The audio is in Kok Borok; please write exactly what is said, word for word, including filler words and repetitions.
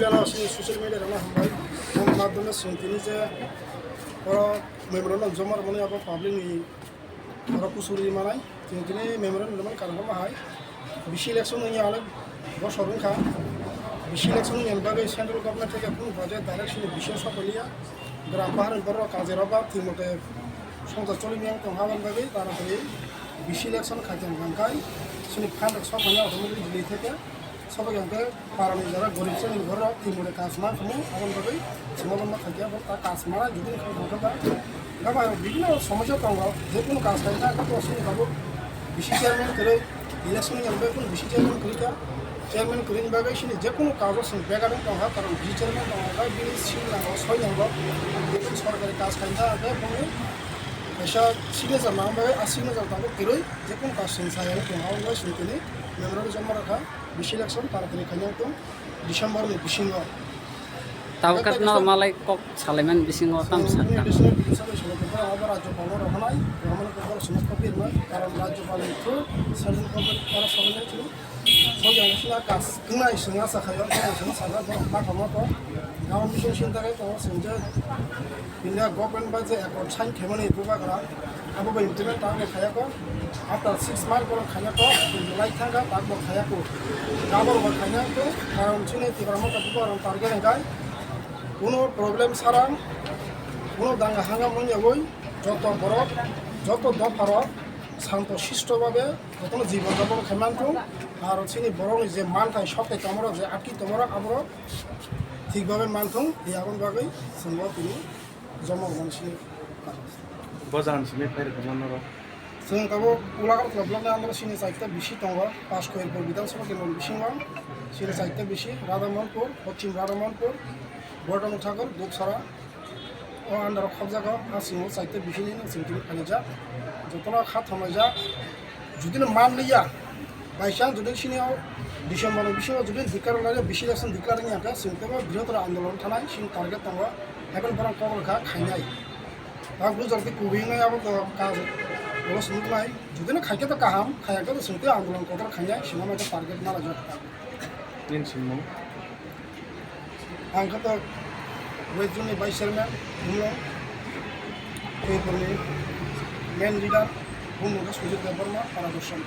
Ano sini social media rok no hambai. Ang madhyome sini tini je oro memorandum joma rwmani abo public ni oro kusuri manai. Tini tini memorandum rwmani karon ma hai. Bisi election ni alek bosor wngkha. Bisi election ni bagwi central government theke kunu budget direction ni bisi sokoliya. Gram bahar ni borok kajero ba timote songsa choli miyang tong habang bagwi tara tini bisi election khaijang hangkai. Sini phan rok sokoliya automatic delay theke. Sobo yang ke parani jara gorib sani borok twi mone kas ma khamu, aboni bagwi sima bangma khaikya bo ta kas ma jodi kha bo kha ba. Gama bibhinno somosya tongo, je kono kas khaina kha to sini babu bisi chairman kwrwi, election ni bagwi kono bisi chairman kwrwi kha, chairman kwrwi ni bagwi sini je kono kajo sini begadon tongkha, karon bisi chairman tongo, bai bini sil nango, soi nango, je kono sorkari kas khaina kha bo kaisa signature nang bagwi a signature tongo kwrwi, je kono kas sini saya tongo, abo sini tini memorandum joma rakha. Bisi election taratari khaina tong December ni bisingo. Tabuk khe no malai kok salaiman bisingo tam sa. Additional bill sabai solo khe borok abo rajyopal no rohornai, rohormani khe borok sumuk kok birnai, karon rajyopal ni through central government oro salai nai through. Soja ni sina kas kwnai swnga sa khayo, swnga sa borok ma kamo to. Gamo mission sin takai to swngjak. India government bai je accord sign khaimani bubagra, abo bai implement tamo khayako. After six month borok khainako, lai thangkha, tak bo khayako. Gabor bo khainako, karon chini Tipra Motha bubagra target hwnkhe, kuno problem sarang, kuno danga hanga manya oi, joto borok, joto dopharok, santo sisto babe, jotono jibon japon khaimantong, aro chini borokni je manthai sokthai tongmorok, je atki tongmorok, aborok thik babe manthong, aboni bagwi chwngbo tini. Joma rwmani sini karon. Bo jagan simi phai rwkha mano rok. Chwng tabuk Ulagartala block ni under sini chaita bisi tongo, Pasko Erpur Bidhan Sabha kendro ni bisingo sini chaita bisi, Radhamonpur, Poschim Radhamonpur, Bordomthakur, Duksara, o under o khobjago, a singo chaita bisi ni nwng chwng tini phainijak, jotono kha thomlaijak. Judino man liya, by chance judi sini o December ni bisingo judi declare lai, bisi election declare wngya khe, chwng teibo bihotoro andolon thanai, chini target tongo, haikhe borok kok rwkha khainai. Ba gujor tei kubui wngnai abo to kaj ulo se nuknai, judino khaikhe to kaham, khayakhe to chwng tei andolon kotor khainai, sini omo khe target nalaijak. Nini swngmung? Ang khe to West Zone ni Vice Chairman, Bumung, Tripura ni main leader, Bumung khe Sujit Debbarma, para Dushan.